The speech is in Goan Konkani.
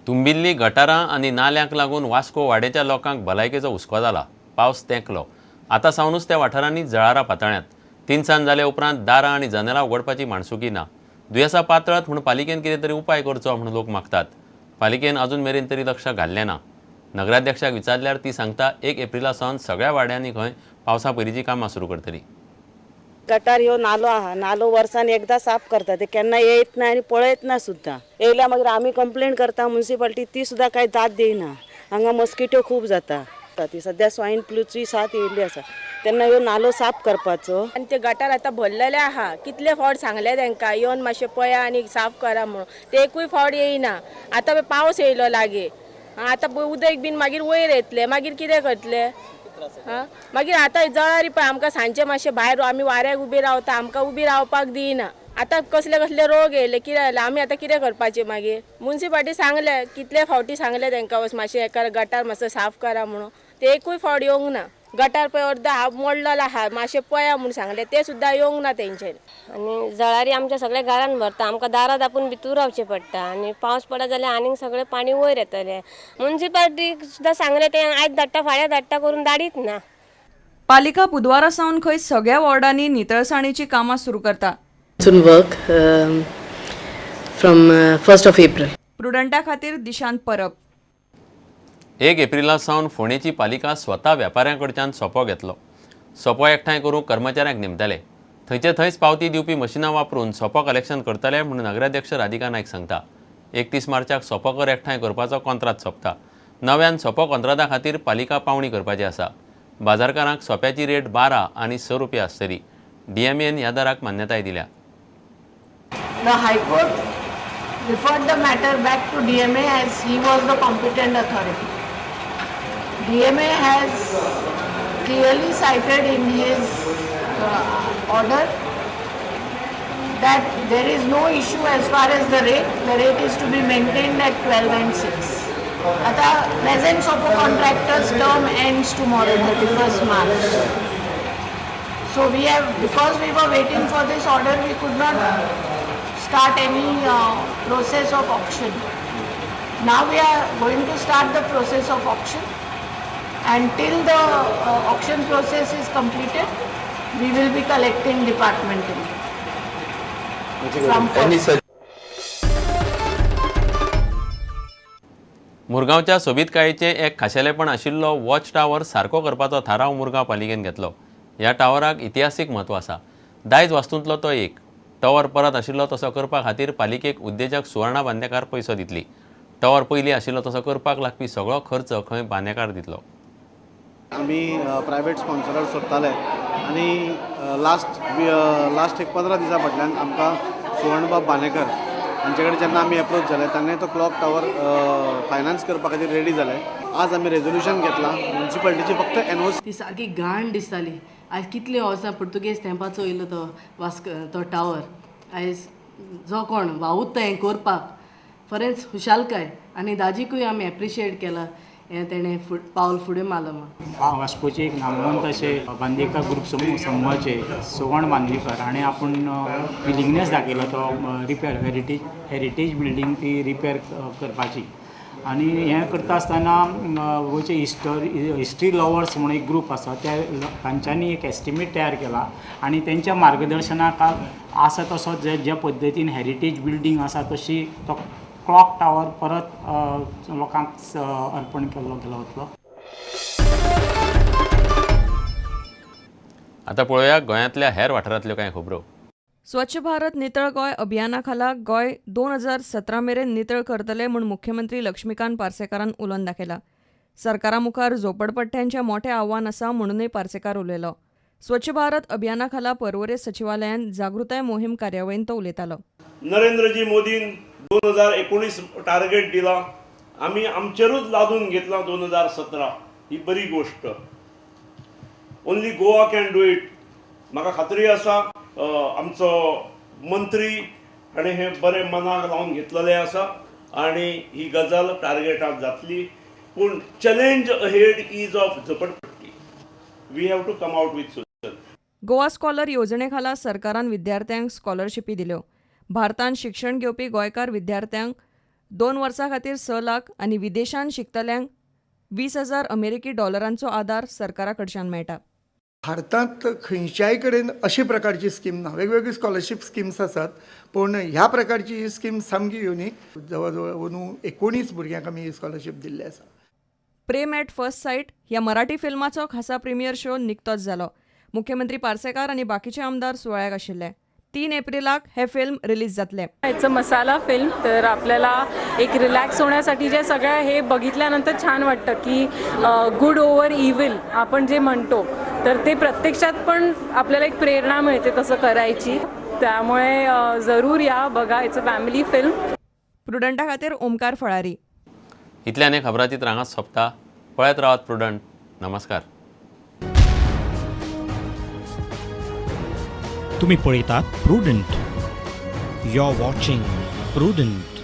तुंबिल्ली गटारां आनी नाल्यांक लागून वास्को वाडेच्या लोकांक भलायकेचो हुस्को जाला. पावस तेंकलो, आतां सावनूच त्या वाठारांनी जळारां पातळ्यांत. तिनसांज जाले उपरांत दारां आनी जनेलां उगडपाची माणसुकी ना. दुयेंसां पातळत म्हूण पालिकेन कितें तरी उपाय करचो म्हूण लोक मागतात. पालिकेन अजून मेरेन तरी लक्ष घाल्लें ना. नगराध्यक्षाक विचारल्यार ती सांगता 1 एप्रिला सावन सगळ्या वाड्यांनी खंय पावसा पयलींचीं कामां सुरू करतली. गटार ह्यो नालो आहा, नालो वर्सान एकदां साफ करता, ते केन्ना येयत ना आनी पळयत ना सुद्दां. येयल्या मागीर आमी कंप्लेन करता मुन्सिपाल्टी, ती सुद्दां कांय दाद दिना. हांगा मस्किटो खूब जाता. ती सद्या स्वायन फ्लूची साथ येयल्ली आसा, तेन्ना ह्यो नालो साफ करपाचो. आनी ते गटार आतां भरलेले आहा, कितले फावट सांगले तांकां येवन मातशें पळया आनी साफ करा म्हणून, ते एकूय फावट येयना. आतां पावस येयलो लागीं, आतां उदक बीन मागीर वयर येतलें, मागीर कितें करतले? मागीर आतां जळारी पळय आमकां सांजचे मातशें भायर आमी वाऱ्याक उबी रावता, आमकां उबी रावपाक दिना. आतां कसले कसले रोग येयले, कितें जालें, आमी आतां कितें करपाचें? मागीर मुन्सिपाल्टी सांगलें, कितले फावटी सांगलें तांकां मातशें एका गटार मातसो साफ करा म्हणून, ते एकूय फावट येवंक ना. गटार पळय अर्द हाफ मोडलेलो आहा, मातशें पळया म्हूण सांगलें, ते सुद्दां येवंक ना तेंच्यानी. आनी जळारी आमच्या सगळ्या घरान भरता, आमकां दारां दापून भितूर रावचें पडटा आनी पावस पडत जाल्यार आनीक सगळें पाणी वयर येतलें. मुन्सिपाल्टीक सुद्दां सांगलें, तें आयज धाडटा फाल्यां धाडटा करून धाडीत ना. पालिका बुधवारा सावन खंय सगळ्या वॉर्डांनी नितळसाणीची कामां सुरू करता. Work from 1st of April. प्रुडंटा खातीर दिशांत परब. 1 एप्रिला सावन फोंडेची पालिका स्वता वेपाऱ्यां कडच्यान सोपो घेतलो. सोपो एकठांय करूंक कर्मचाऱ्यांक नेमतले. थंयचे थंयच पावती दिवपी मशिनां वापरून सोपो कलेक्शन करतले म्हूण नगराध्यक्ष राधिका नायक सांगता. 31 मार्चाक सोपो कर एकठांय करपाचो कॉंत्रात सोंपता. नव्यान सोपो कॉंत्राता खातीर पालिका पावणी करपाची आसा. बाजारकारांक सोप्याची रेट 12 आनी 6 रुपया आसतली. डीएमएन ह्या दराक मान्यताय दिल्या. The High Court referred the matter back to DMA as he was the competent authority. DMA has clearly cited in his order that there is no issue as far as the rate. The rate is to be maintained at 12 and 6. Ata present SOPO contractor's term ends tomorrow, 31st March. So we have, because we were waiting for this order, we could not start any process of auction. Now we are going to start the process of auction, and till the auction process is completed, we will be collecting departmentally. From first. मुरगांवच्या सोबीतकायेचें एक खाशेलेपण आशिल्लो वॉच टावर सारको करपाचो थाराव मुरगांव पालिकेन घेतलो. ह्या टावराक इतिहासीक म्हत्व आसा. दायज वास्तूंतलो तो एक टॉवर परत आशिल्लो तसो करपा खातीर पालिकेक उद्देजक सुवर्णा बांदेकार पयसो दितली. टॉवर पयलीं आशिल्लो तसो करपाक लागपी सगळो खर्च खंय बांदेकार दितलो. आमी प्रायवेट स्पॉन्सराक सोदताले आनी लास्ट एक 15 दिसां फाटल्यान आमकां सुवर्णबाब बांदेकर हांचे कडेन जेन्ना आमी एप्रोच जाले, ताणें तो क्लॉक टावर फायनान्स करपा खातीर रेडी जाले. आज आमी रेजोल्युशन घेतलां, मुन्सिपालिटीची फक्त एनओसी. ती सारकी घाण दिसताली. आयज कितलीं वर्सां पुर्तुगेज तेंपाचो येयलो तो वास्को तो टावर, आयज जो कोण वावुरता हें करपाक खरेंच खुशालकाय आनी दाजीकूय आमी एप्रिशिएट केला, हें तेणें पावल फुडें मारलां. वास्कोचे एक नामवंत अशे बांदेकर ग्रुप समूहाचे सुवर्ण बांदेकर हाणें आपूण विलिंगनेस दाखयलो तो रिपेर हेरिटेज बिल्डींग ती रिपेर करपाची. आनी हें करता आसतना गोंयचे हिस्ट्री लवर्स म्हणून एक ग्रूप आसा, त्या तांच्यांनी एक एस्टिमेट तयार केला आनी तेंच्या मार्गदर्शनाक आसा तसो ज्या पद्दतीन हेरिटेज बिल्डींग आसा तशी तो क्लॉक टावर परत लोकांक अर्पण केल्लो गेलो वतलो. आतां पळोवया गोंयांतल्या हेर वाठारांतल्यो कांय खबरो. स्वच्छ भारत नितळ गोंय अभियाना खाला गोंय 2017 मेरेन नितळ करतले म्हूण मुख्यमंत्री लक्ष्मीकांत पार्सेकारान उलोवन दाखयला. सरकारा मुखार झोपडपट्ट्यांचें मोठें आव्हान आसा म्हणूनय पार्सेकार उलयलो. स्वच्छ भारत अभियाना खाला पर्वरे सचिवालयान जागृताय मोहीम कार्यावळींत तो उलयतालो. नरेंद्रजी मोदीन 2019 टार्गेट दिला, आमी आमचेरूच लादून घेतला 2017. ही बरी गोष्ट. Only Goa can do it. म्हाका खात्री आसा आमचो मंत्री हाणें हें बरें मनाक लावन घेतलेलें आसा आनी ही गजाल टार्गेटाक जातली. पूण चॅलेंज अहेड is of झोपडपट्टी. We have to come out with solution. Goa scholar योजने खाला सरकारान विद्यार्थ्यांक स्कॉलरशिपी दिल्यो. भारतांत शिक्षण घेवपी गोंयकार विद्यार्थ्यांक 2 वर्सां खातीर 6 लाख आनी विदेशांत शिकतल्यांक 20,000 अमेरिकी डॉलरांचो आदार सरकारा कडच्यान मेळटा. भारतांत खंयच्याय कडेन अशे प्रकारची स्कीम ना. वेगवेगळी स्कॉलरशीप स्किम्स आसात, पूण ह्या प्रकारची ही स्कीम सामकी युनीक. जवळ जवळ अंदू 19 भुरग्यांक आमी ही स्कॉलरशीप दिल्ली आसा. प्रेम ॲट फर्स्ट सायट ह्या मराठी फिल्माचो खासा प्रिमियर शो निकतोच जालो. मुख्यमंत्री पार्सेकार आनी बाकीचे आमदार सुवाळ्याक आशिल्ले. 3 एप्रिलाक हे फिल्म रिलीज जातले. It's a masala film, तर आपल्याला एक रिलॅक्स होण्यासाठी जे सगळं हे बघितल्यानंतर छान वाटतं की गुड ओव्हर इव्हिल आपण जे म्हणतो तर ते प्रत्यक्षात पण आपल्याला एक प्रेरणा मिळते तसं करायची. त्यामुळे जरूर या बघा. It's a family film. प्रुडंटा खातीर ओमकार फळारी. इतल्याने खबराची रांगात सोंपता. पळयत रावात प्रुडंट. नमस्कार. तुम्ही पळयतात Prudent. You are watching Prudent.